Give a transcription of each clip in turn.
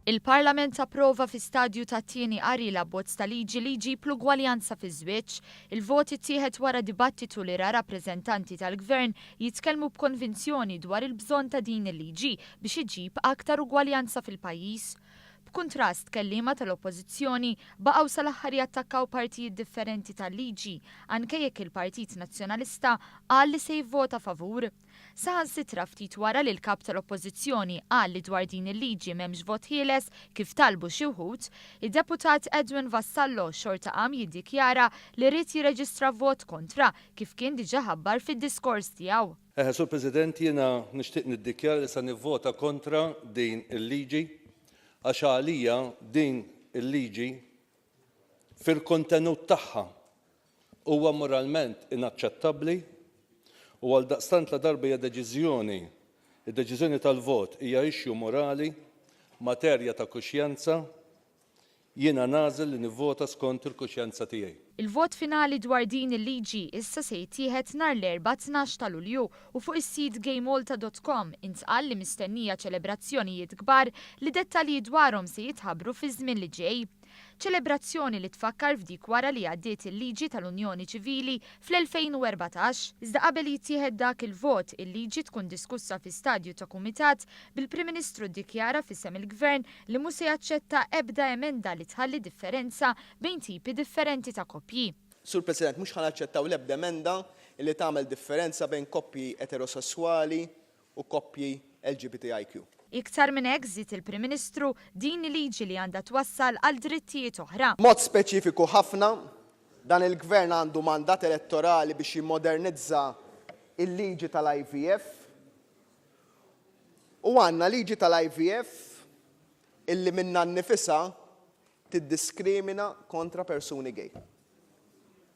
Il-Parlament approva fi stadju tat-tieni qari l-abbozz ta' liġi li jġib l-ugwaljanza fiż-żwieġ. Il-vot ittieħed wara dibattitu li ra rappreżentanti tal-Gvern jitkellmu b'konvinzjoni dwar il-bżonn ta' din il-liġi biex iġib aktar ugwaljanza fil-pajjiż. B'kuntrast, kelliema tal-Oppożizzjoni baqgħu sal-aħħar jattakkaw partijiet differenti tal-liġi, anke jekk il-Partit Nazzjonalista qal li se jivvota favur. Saħansitra ftit wara li l-Kap tal-Oppożizzjoni qal li dwar din il-liġi m'hemmx vot ħieles kif talbu xi wħud, id-Deputat Edwin Vassallo xorta qam jiddikjara li ried jirreġistra vot kontra kif kien diġà ħabbar fid-diskors tiegħu. Eħe, Sur President, jiena nixtieq niddikjara li se nivvota kontra din il-liġi għax għalija din il-liġi fil-kontenut tagħha Huwa moralment inaċċettabbli u għaldaqstant ladarba hija deċiżjoni, id-deċiżjoni tal-vot hija issue morali, materja ta' kuxjenza, jiena nagħżel li nivvota skont il-kuxjenza tiegħi. Il-vot finali dwar din il-liġi issa se jittieħed nhar l-Erbgħa 12 ta' Lulju u fuq is-sit gaymalta dot com intqal li mistennija ċelebrazzjonijiet kbar li dettalji dwarhom se jitħabbru fiż-żmien li ġej. Ċelebrazzjoni li tfakkar f'dik wara li għaddiet il-liġi tal-Unjoni Ċivili fl-2014. Iżda qabel jittieħed dak il-vot, il-liġi tkun diskussa fi stadju ta' kumitat, bil-Prim Ministru ddikjara f'isem il-Gvern li mhu se jaċċetta ebda emenda li tħalli differenza bejn tipi differenti ta' koppji. Sur President, mhux ħa naċċettaw l-ebda emenda li tagħmel differenza bejn koppji eterosesswali u koppji LGBTIQ. Iktar minn hekk, żied il-Prim Ministru, din hi liġi li għandha twassal għal drittijiet oħra. B'mod speċifiku ħafna, dan il-Gvern għandu mandat elettorali biex jimmodernizza l-liġi tal-IVF u għandna liġi tal-IVF illi minnha nnifisha tiddiskrimina kontra persuni gay.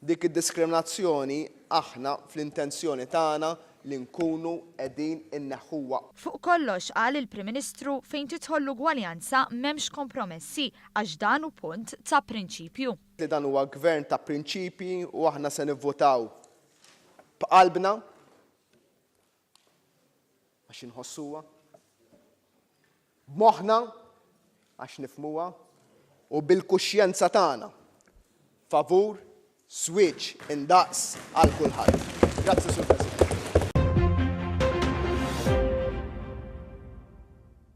Dik id-diskriminazzjoni aħna fl-intenzjoni tagħna li nkunu qegħdin inneħħuha. Fuq kollox, qal il-Prim Ministru, fejn tidħol l-ugwaljanza m'hemmx kompromessi għax dan hu punt ta' prinċipju. Li dan huwa gvern ta' prinċipji u aħna se nivvutaw b'qalbna. Għax inħossuha, b'moħħna għax nifhmuha u bil-kuxjenza tagħna favur żwieġ indaqs għal kulħadd. Grazzi Sur President.